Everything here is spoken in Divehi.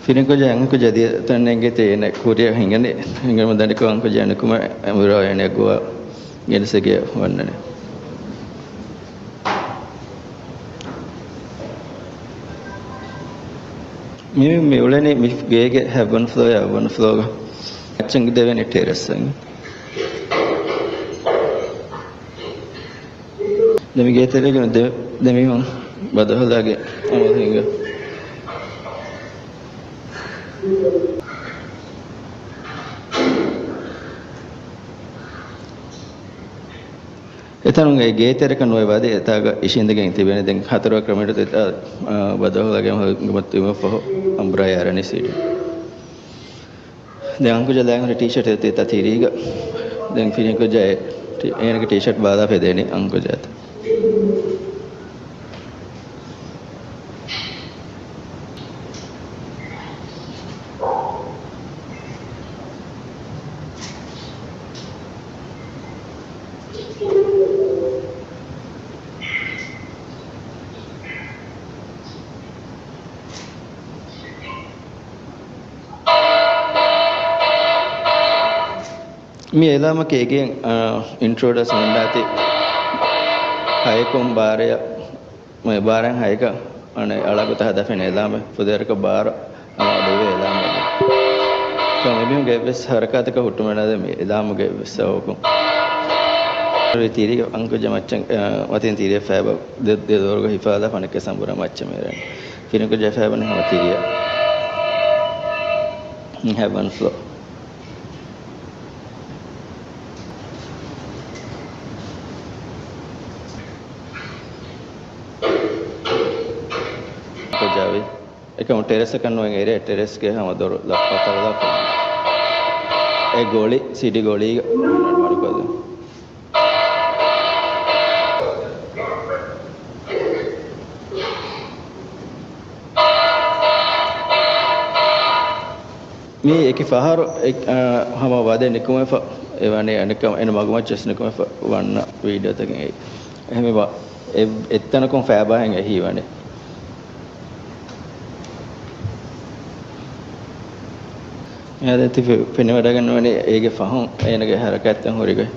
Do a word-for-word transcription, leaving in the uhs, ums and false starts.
ފިރިންކުއްޖާ އަންހެންކުއްޖާ ދިޔަ ތަން ނޭނގޭތީ އޭނަ ކުރިއަށް ހިނގަނީ. ހިނގުމަށް ދަނޑިކޮށް އަންހެންކުއްޖާ ނުކުމެ އަނބުރާ އޭނަ ގޮވާ ގެނެސްގެ ވަންނަނީ. މި، މި އުޅެނީ މި ގޭގެ ހަތްވަނަ ފްލޯ، އަށްވަނަ ފްލޯގަ އައްޗަން ދެވެނީ ޓެރެސް އަށް. ދެ މި ގޭތެރޭގަ ދެ، ދެ މީހުން ބަދަހަލާގެ އަމަލު ހިނގާ. އެތަނުން އެ ގޭތެރެކަށް ނުވެ ވަދެ އެތާގަ އިށީނދެގެން ތިބެނީ. ދެން ހަތަރު އަކަރަ މިނެޓު އެތާ، އާ، ބަދަހަލާގެ އަމަލު ހިނގުމަށް ތިބުމަށްފަހު އަނބުރާ އަރަނީ ސީޑީ. ދެން އަންކުއްޖާ ލާން ހުރި ޓީޝާޓް އެތާ ތިރީގަ. ދެން ފިރިންކުއްޖާ އެ ޓީ، އޭނަގެ ޓީޝާޓް ބާލާފަ ދޭނީ އަންކުއްޖާ އެތާ. މި އެލާމަކީ އެގެއިން، އާ، އިންޓްރޯޑަސް ހުންނާތީ ހައެކުން ބާރަޔަށް، މި ބާރައިން ހައެކަށް އަނެއް އަޅާގޮތަށް ހަދާފައި އެލާމެއް. ފުދޭވަރަކަށް ބާރަ އަޅާ ދެވޭ އެލާމެއް. މި މީހުންގެ އެއްވެސް ހަރަކާތަކަށް ހުއްޓުމެއް ނާދޭ މި އެލާމުގެ އެއްވެސް ސަބަބަކުން. ތިރީގެ އަންކުއްޖާ މައްޗަށް، އާ، މަތިން ތިރީ ފައިބަ ދެ، ދެ ދޮރުގަ ހިފާލާފަ އަނެއްކާ އަނބުރާ މައްޗަށް މި އެރެނީ. ފިރިންކުއްޖާ ހިފާލަނީ ހަމަ ތިރީއަށް. ހަތްވަނަ ފްލޯ. ކުއްޖާވީ. އެކަމު ޓެރެސްއަކަށް ނުވަން އެރޭ، ޓެރެސްގެ ހަމަ ދޮރު ލައްޕަތަޅުލާފަ. އެ ގޮޅި، ސީޑީ ގޮޅީގަ މަޑުކޮށްލަން. މީ އެކި ފަހަރު އެ، އާ، ހަމަ ވަދެ ނިކުމެފަ އެވަނީ އަނެއްކަމަށް އޭނަ މަގުމައްޗަށް ނިކުމެފަ ވަންނަ ވީޑިއޯތަކެއް އެއީ. އެހެންވީމަ އެ، އެއްތަނަކުން ފައިބާހެން އެހީވަނީ. އެއާ ދެން ތި ފެ، ފެނިވަޑައިގަންނަވަނީ އޭގެ ފަހުން އޭނަގެ ހަރަކާތްތައް ހުރިގޮތް.